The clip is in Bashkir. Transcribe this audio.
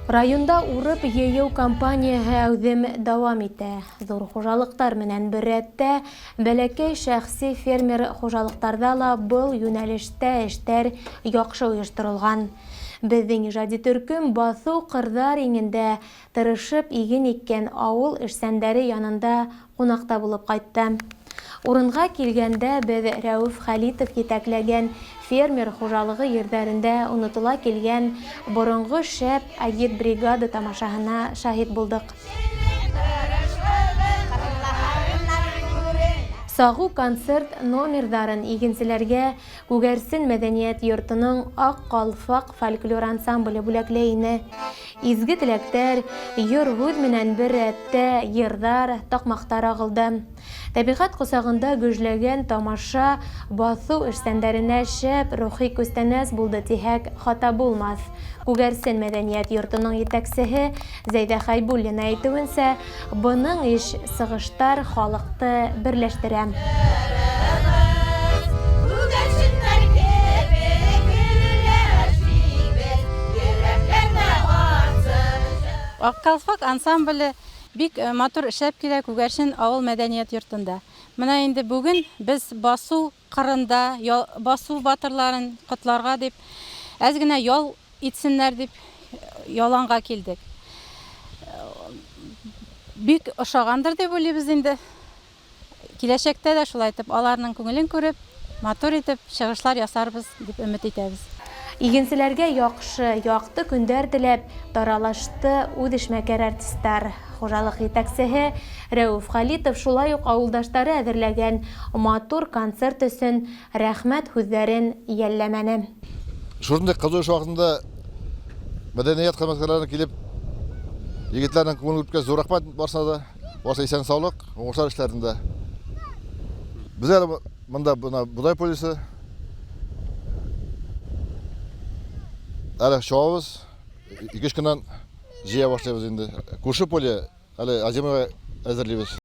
Районда урып йыйыу кампанияһы әүҙем дауам итә. Ҙур хужалыҡтар менән бер рәттә бәләкәй шәхси фермер хужалыҡтарҙа ла был йүнәлештә эштәр яҡшы ойошторолған. Беҙҙең ижади төркөм баҫыу-ҡырҙар иңендә тырышып иген иккән ауыл эшсәндәре янында ҡунаҡта булып ҡайтты. Урынға килгәндә беҙ Рәүеф Хәлитов етәкләгән фермер хужалығы ерҙәрендә онотола килгән боронғо шәп агитбригада тамашаһына шаһит булдыҡ. Сағыу концерт номерҙарын игенселәргә Күгәрсен мәҙәниәт йортоноң Аҡ ҡалфаҡ фольклор ансамбле бүләкләй ине. Изге теләктәр, йор һүҙ менән бер рәттә йырҙар, таҡмаҡтар ағылды. Тәбиғәт ҡосағында гөжләгән тамаша баҫыу эшсәндәренә шәп рухи күстәнәс булды тиһәк, хата булмаҫ. Күгәрсен мәҙәниәт йортоноң етәксеһе Зәйҙә Хәйбуллина әйтеүенсә, бының иш сығыштар халыҡты берләштерә. Ак калфак ансамбле бик матур эшләп килә Күгәрчен авыл мәдәният йортында. Менә инде бүген без басу кырында басу батырларын котларга дип, әз генә ял итсеннәр дип яланга килдек. Бик ошагандыр дип уйлыйбыз инде. Киләчәктә дә шулай итеп аларның күңелен күреп, матур итеп чыгышлар ясарбыз дип өмет итәбез. Игенселәргә яҡшы, яҡты көндәр теләп таралашты үҙешмәкәр артистар. Хужалыҡ етәксеһе Рәүеф Хәлитов шулай уҡ ауылдаштары әҙерләгән матур концерт өсөн рәхмәт һүҙҙәрен йәлләмәне. Шушындай ҡыҙыу эш ваҡытында мәҙәниәт хеҙмәткәрҙәренә килеп, егетләрҙең күңелен үткәс, ҙур рәхмәт барысына да. Барысы иҫән-саулыҡ, уңышлар эшләрендә. Беҙ әле бында бына бодай полисы. Әле чабабыз. Ике-өч көннән җыя башлыйбыз инде. Күрше поле әле озимыйга әзерлибез.